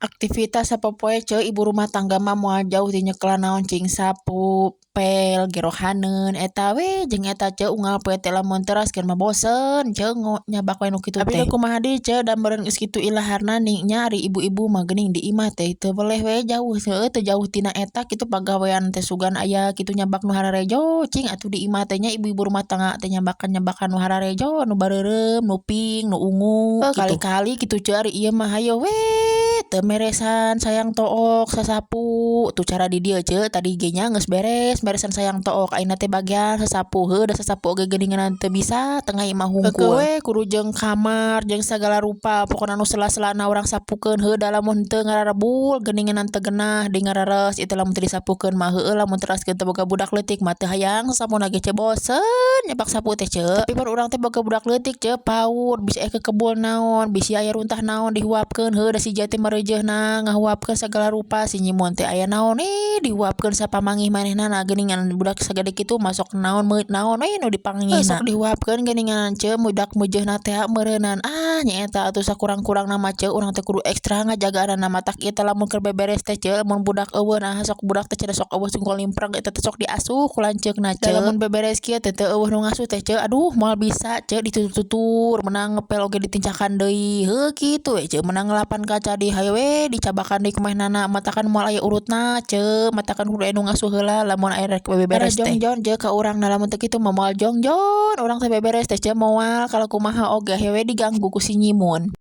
Aktivitas sapopoe, Ceu, ibu rumah tangga mah moal jauh ti nyekelan naon cing, sapu, pel, gerohaneun eta we jeung eta, Ceu. Unggal poe teh lamun teraskeun mah bosen, Ceu, nyabak we nu kitu teh. Tapi kumaha deui, Ceu, da meureun geus kitu ilaharna nya, ari ibu-ibu mah geuning di imah teh teu weleh we jauh, heueuh, teu jauh tina eta kitu pagawean teh. Sugan aya kitu nyabak nu hararejo cing atuh di imah teh nya, ibu-ibu rumah tangga teh nyabakan-nyabakan nu hararejo, nu bareureum, nu pink, nu ungu kitu. Kali-kali kitu, Ceu. Ari ieu mah hayo we teu meresan sayang took sasapu tuh cara di dieu, Ceu. Tadi ge nya geus beres meresan sayang took, ayeuna teh bagian sasapu. Heuh, da sasapu oge geuningan teu bisa tengah imah hungkul. We kudu jeung kamar jeung sagala rupa, pokona nu sela-selana urang sapukeun. Heuh, da lamun teu ngararebul geuningan teu genah di ngarares itu lamun teu disapukeun mah. Heueuh, lamun teraskeun teu boga budak leutik mah teu hayang sasapuna ge, Ceu, bosen nyabak sapu teh, Ceu. Tapi pan urang teh boga budak leutik, Ceu, paur bisi aya kekebul naon, bisi aya runtah naon dihuapkeun. Heuh, da si teh mareujeuhna ngahuapkeun sagala rupa, si Nyimun teh aya naon eh dihuapkeun sapamangih manehna. Nah, geuningan budak sagede kitu masuk naon meut naon we nu dipangihna sok dihuapkeun geuningan, Ceu, budak meujeuna teh meureunan. Ah, nya eta atuh sakurang-kurangna mah, Ceu, urang teh kudu ekstra ngajagaan. Matak ieu teh lamun keur beberes teh, Ceu, lamun budak euweuh, nah sok budak teh cenah sok euweuh sungkul nimpreng eta teh sok diasuh ku lanceukna, Ceu. Lamun beberes kieu teh teu euweuh nu ngasuh teh, Ceu, aduh, moal bisa, Ceu, ditutur-tutur, menang ngepel oge ditincakan deui. Heuh, kitu we, Ceu, menang ngelapan kaca di hayo we dicabakan deui kumahanana, matakan moal aya urutna, Ceu. Matakan kudu aya nu ngasuh heula lamun aya rek beberes teh. Jongjon, Ceu, ka urang. Nah, lamun teu kitu mah moal jongjon urang teh beberes teh, Ceu, moal kalau kumaha oge hayo we diganggu ku si Nyimun.